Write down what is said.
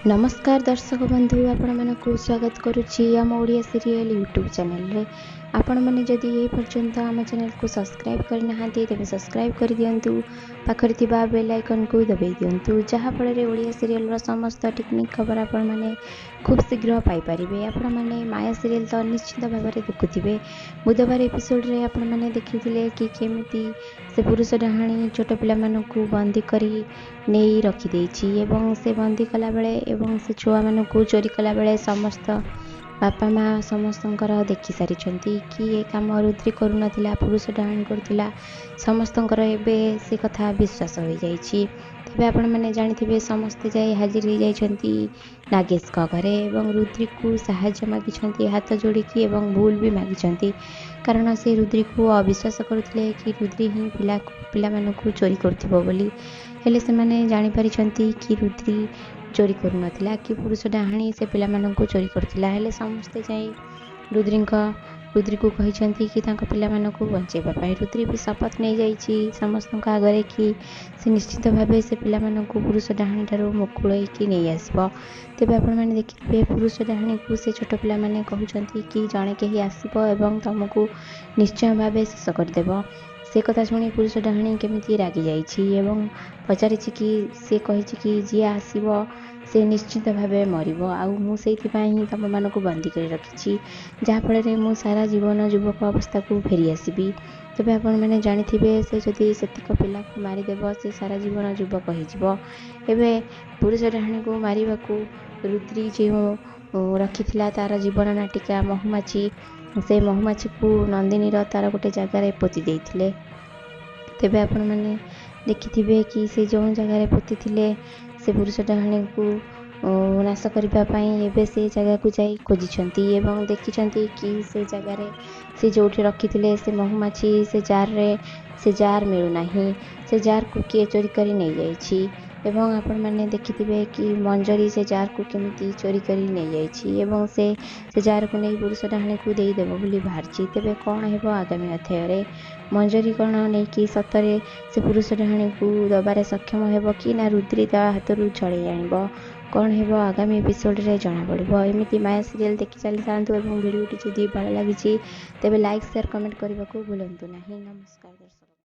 ନମସ୍କାର ଦର୍ଶକ ବନ୍ଧୁ, ଆପଣମାନଙ୍କୁ ସ୍ୱାଗତ କରୁଛି ଆମ ଓଡ଼ିଆ ସିରିଏଲ୍ ୟୁଟ୍ୟୁବ୍ ଚ୍ୟାନେଲରେ। ଆପଣମାନେ ଯଦି ଏ ପର୍ଯ୍ୟନ୍ତ ଆମ ଚ୍ୟାନେଲକୁ ସବସ୍କ୍ରାଇବ୍ କରିନାହାନ୍ତି, ତେବେ ସବସ୍କ୍ରାଇବ୍ କରିଦିଅନ୍ତୁ, ପାଖରେ ଥିବା ବେଲ୍ ଆଇକନ୍କୁ ଦବାଇ ଦିଅନ୍ତୁ, ଯାହାଫଳରେ ଓଡ଼ିଆ ସିରିଏଲ୍ର ସମସ୍ତ ଟିକିନିଖି ଖବର ଆପଣମାନେ ଖୁବ୍ ଶୀଘ୍ର ପାଇପାରିବେ। ଆପଣମାନେ ମାୟା ସିରିଏଲ୍ ତ ନିଶ୍ଚିତ ଭାବରେ ଦେଖୁଥିବେ। ବୁଧବାର ଏପିସୋଡ଼ରେ ଆପଣମାନେ ଦେଖିଥିଲେ କି କେମିତି ସେ ପୁରୁଷ ଡାହାଣୀ ଛୋଟ ପିଲାମାନଙ୍କୁ ବନ୍ଦୀ କରି ନେଇ ରଖିଦେଇଛି ଏବଂ ସେ ବନ୍ଦୀ କଲାବେଳେ ଏବଂ ସେ ଛୁଆମାନଙ୍କୁ ଚୋରି କଲାବେଳେ ସମସ୍ତ ବାପା ମା' ସମସ୍ତଙ୍କର ଦେଖିସାରିଛନ୍ତି କି ଏ କାମ ରୁଦ୍ରି କରୁନଥିଲା, ପୁରୁଷ ଡାହାଣୀ କରୁଥିଲା। ସମସ୍ତଙ୍କର ଏବେ ସେ କଥା ବିଶ୍ୱାସ ହୋଇଯାଇଛି। ତେବେ ଆପଣମାନେ ଜାଣିଥିବେ, ସମସ୍ତେ ଯାଇ ହାଜିର ହେଇଯାଇଛନ୍ତି ନାଗେଶଙ୍କ ଘରେ ଏବଂ ରୁଦ୍ରିକୁ ସାହାଯ୍ୟ ମାଗିଛନ୍ତି ହାତ ଯୋଡ଼ିକି ଏବଂ ଭୁଲ ବି ମାଗିଛନ୍ତି, କାରଣ ସେ ରୁଦ୍ରିକୁ ଅବିଶ୍ୱାସ କରୁଥିଲେ କି ରୁଦ୍ରି ହିଁ ପିଲାମାନଙ୍କୁ ଚୋରି କରୁଥିବ ବୋଲି। ହେଲେ ସେମାନେ ଜାଣିପାରିଛନ୍ତି କି ରୁଦ୍ରି ଚୋରି କରୁନଥିଲା, କି ପୁରୁଷ ଡାହାଣୀ ସେ ପିଲାମାନଙ୍କୁ ଚୋରି କରୁଥିଲା। ହେଲେ ସମସ୍ତେ ଯାଇ ରୁଦ୍ରିକୁ କହିଛନ୍ତି କି ତାଙ୍କ ପିଲାମାନଙ୍କୁ ବଞ୍ଚାଇବା ପାଇଁ। ରୁଦ୍ରି ବି ଶପଥ ନେଇଯାଇଛି ସମସ୍ତଙ୍କ ଆଗରେ କି ସେ ନିଶ୍ଚିତ ଭାବେ ସେ ପିଲାମାନଙ୍କୁ ପୁରୁଷ ଡାହାଣୀ ଠାରୁ ମୁକୁଳେଇକି ନେଇ ଆସିବ। ତେବେ ଆପଣମାନେ ଦେଖିଥିବେ, ପୁରୁଷ ଡାହାଣୀକୁ ସେ ଛୋଟ ପିଲାମାନେ କହୁଛନ୍ତି କି ଜଣେ କେହି ଆସିବ ଏବଂ ତୁମକୁ ନିଶ୍ଚୟ ଭାବେ ଶେଷ କରିଦେବ। ସେ କଥା ଶୁଣି ପୁରୁଷ ଡାହାଣୀ କେମିତି ରାଗି ଯାଇଛି ଏବଂ ପଚାରିଛି କି ସେ କହିଛି କି ଯିଏ ଆସିବ ସେ ନିଶ୍ଚିତ ଭାବେ ମରିବ, ଆଉ ମୁଁ ସେଇଥିପାଇଁ ହିଁ ତୁମମାନଙ୍କୁ ବନ୍ଦୀ କରି ରଖିଛି, ଯାହାଫଳରେ ମୁଁ ସାରା ଜୀବନ ଯୁବକ ଅବସ୍ଥାକୁ ଫେରି ଆସିବି। ତେବେ ଆପଣମାନେ ଜାଣିଥିବେ, ସେ ଯଦି ସେତିକ ପିଲାକୁ ମାରିଦେବ, ସେ ସାରା ଜୀବନ ଯୁବକ ହେଇଯିବ। ଏବେ ପୁରୁଷ ଡାହାଣୀକୁ ମାରିବାକୁ ରୁଦ୍ରି ଯେଉଁ ରଖିଥିଲା ତା'ର ଜୀବନ ନାଟିକା ମହୁମାଛି, ସେ ମହୁମାଛିକୁ ନନ୍ଦିନୀର ତା'ର ଗୋଟେ ଜାଗାରେ ପୋତି ଦେଇଥିଲେ। ତେବେ ଆପଣମାନେ ଦେଖିଥିବେ କି ସେ ଯେଉଁ ଜାଗାରେ ପୋତିଥିଲେ ସେ ପୁରୁଷ ଡାହାଣୀକୁ ନାଶ କରିବା ପାଇଁ, ଏବେ ସେ ଜାଗାକୁ ଯାଇ ଖୋଜିଛନ୍ତି ଏବଂ ଦେଖିଛନ୍ତି କି ସେ ଜାଗାରେ ସେ ଯେଉଁଠି ରଖିଥିଲେ ସେ ମହୁମାଛି, ସେ ଜାର୍ରେ ସେ ଜାର୍ ମିଳୁନାହିଁ, ସେ ଜାର୍କୁ କିଏ ଚୋରି କରି ନେଇଯାଇଛି। ଏବଂ ଆପଣମାନେ ଦେଖିଥିବେ କି ମଞ୍ଜରୀ ସେ ଜାର୍କୁ କେମିତି ଚୋରି କରି ନେଇଯାଇଛି ଏବଂ ସେ ସେ ଜାର୍କୁ ନେଇ ପୁରୁଷ ଡାହାଣୀକୁ ଦେଇଦେବ ବୋଲି ବାହାରିଛି। ତେବେ କ'ଣ ହେବ ଆଗାମୀ ଅଧ୍ୟାୟରେ? ମଞ୍ଜରୀ କ'ଣ ନେଇକି ସତରେ ସେ ପୁରୁଷ ଡାହାଣୀକୁ ଦେବାରେ ସକ୍ଷମ ହେବ କି ନା ରୁଦ୍ରି ତା ହାତରୁ ଛଡ଼େଇ ଆଣିବ? କ'ଣ ହେବ ଆଗାମୀ ଏପିସୋଡ଼ରେ ଜଣାପଡ଼ିବ। ଏମିତି ମାୟା ସିରିଏଲ୍ ଦେଖି ଚାଲିଥାନ୍ତୁ ଏବଂ ଭିଡ଼ିଓଟି ଯଦି ଭଲ ଲାଗିଛି, ତେବେ ଲାଇକ୍, ସେୟାର, କମେଣ୍ଟ କରିବାକୁ ଭୁଲନ୍ତୁ ନାହିଁ। ନମସ୍କାର ଦର୍ଶକ।